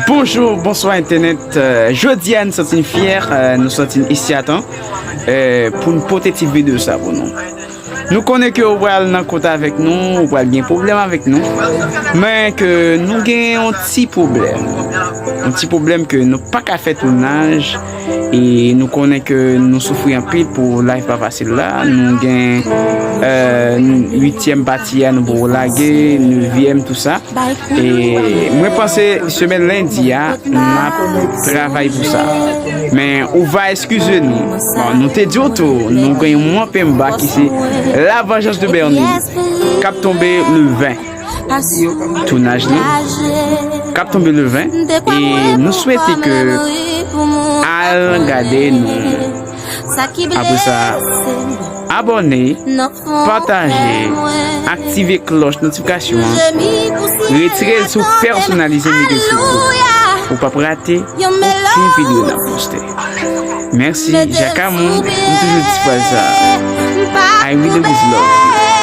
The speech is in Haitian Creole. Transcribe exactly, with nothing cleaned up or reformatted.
Bonjou, bonswa entènèt. Euh, jodi a nou santi n fyè, euh, nou santi n esyadan, euh, pou n pote ti videyo sa pou nou. Nou konnen ke ou pral nan kont avèk nou, ou pral gen pwoblèm avèk nou, men ke nou gen yon ti pwoblèm. Yon ti pwoblèm ke nou pa ka fè tounaj, e nou konnen ke nou soufri anpil pou live pa fasil la. Nou gen, euh, uityèm pati a, nou poko lage, nevyèm, tou sa. E mwen panse semèn lendi a, n ap travay pou sa. Men ou va eskize nou. Bon, nou te di w tou, nou gen yon mwa penba ki se La Vengeance de Bernie k ap tonbe le ven. Tounaj li k ap tonbe le ven. E nou swete ke al gade nou. Apre sa, abòne, pataje, aktive klòch notifikasyon an, retire l sou pèsonalize Miguel Soto. Ou p ap rate okenn videyo n ap poste. Mèsi, Jacques Amour, m toujou di fraz sa. I will always love you.